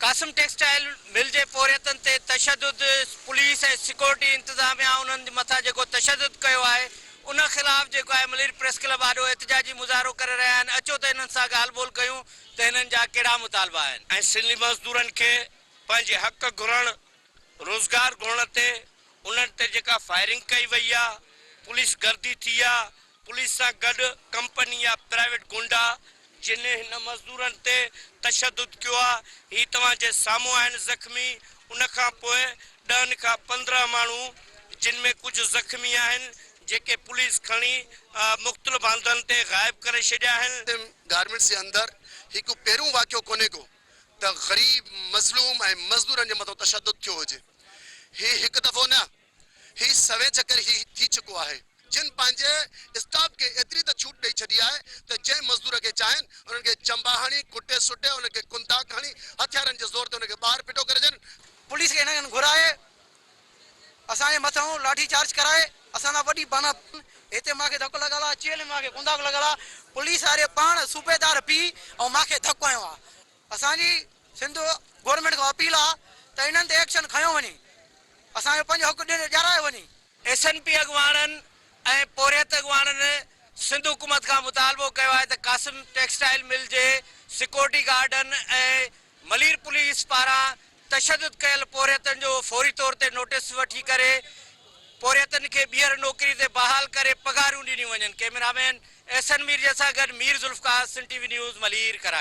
Qasim textile mill جي پورهيتن تي تشدد، پوليس ۽ سيڪيورٽي انتظاميا انهن مٿان جيڪو تشدد ڪيو آهي ان خلاف جيڪو آهي ملير پريس ڪلب آڏو احتجاجي مظاهرو ڪري رهيا آهن، اچو ته انهن سان ڳالهه ٻولهه ڪيون ته هنن جا ڪهڙا مطالبا آهن. ۽ سنڌي مزدورن کي پنهنجي حق گهرڻ، روزگار گهرڻ تي انهن تي جيڪا فائرنگ ڪئي وئي آ، پوليس گردي ٿي آ، پوليس سان گڏ ڪمپني يا پرائيويٽ گونڊا جن هن مزدورن تي تشدد ڪيو آ، هي توهان جي سامهون آهن زخمي، ان کان پوء ڏهن کان 15 ماڻهو جن ۾ ڪجهه زخمي آهن جيڪي پوليس کڻي مختلف هنڌن تي غائب ڪري ڇڏيا آهن. گارمينٽس جي اندر هي ڪو پهريون واقعو ڪونهي ڪو ته غريب، مظلوم ۽ مزدورن جي مٿان تشدد ٿيو هجي. هي هڪ دفعو نه هي سوين چڪر هي ٿي چڪو آهي. جن پنهنجي اسٽاف کي ايتري ته ڇوٽ ڏئي ڇڏي آهي ته جنهن مزدور کي چاهين انهن کي چنبا هڻي، ڪٽي سٽي، انهن کي ڪنداق هڻي، هٿيارن جي زور تي انهن کي ٻاهر ڦٽو ڪري ڇڏين. پوليس کي هنن گهرائي اسان جي مٿان لاٺي چارج ڪرائي اسان سان وڏي بانا هتي مان کي ڌڪ لڳل آ چيلهه ۾ مان کي ڪنداق لڳل آ پوليس واري پاڻ صوبيدار بيهي ۽ مان کي ڌڪ هنيو آ اسان جي سنڌ گورنمينٽ کان اپيل آ ته انهن تي ايڪشن کنيو وڃي اسان جو پنهنجو حق ڏيارايو وڃي. ايس اين پي اڳواڻن ۽ پورهيت اڳواڻن سنڌ حڪومت کان مطالبو ڪيو آهي ته قاسم ٽيڪسٽائل مل جي سيڪيورٽي گارڊن ۽ ملير پوليس پاران تشدد ڪيل پورهيتن جو فوري طور تي نوٽيس وٺي ڪري پورهيتن کي ٻيهر نوڪري تي بحال ڪري پگهارون ڏنيون وڃن ڪئميرامين احسن ميرجي سان گڏ Mir Zulfiqar Sindh T V news Malir Karachi.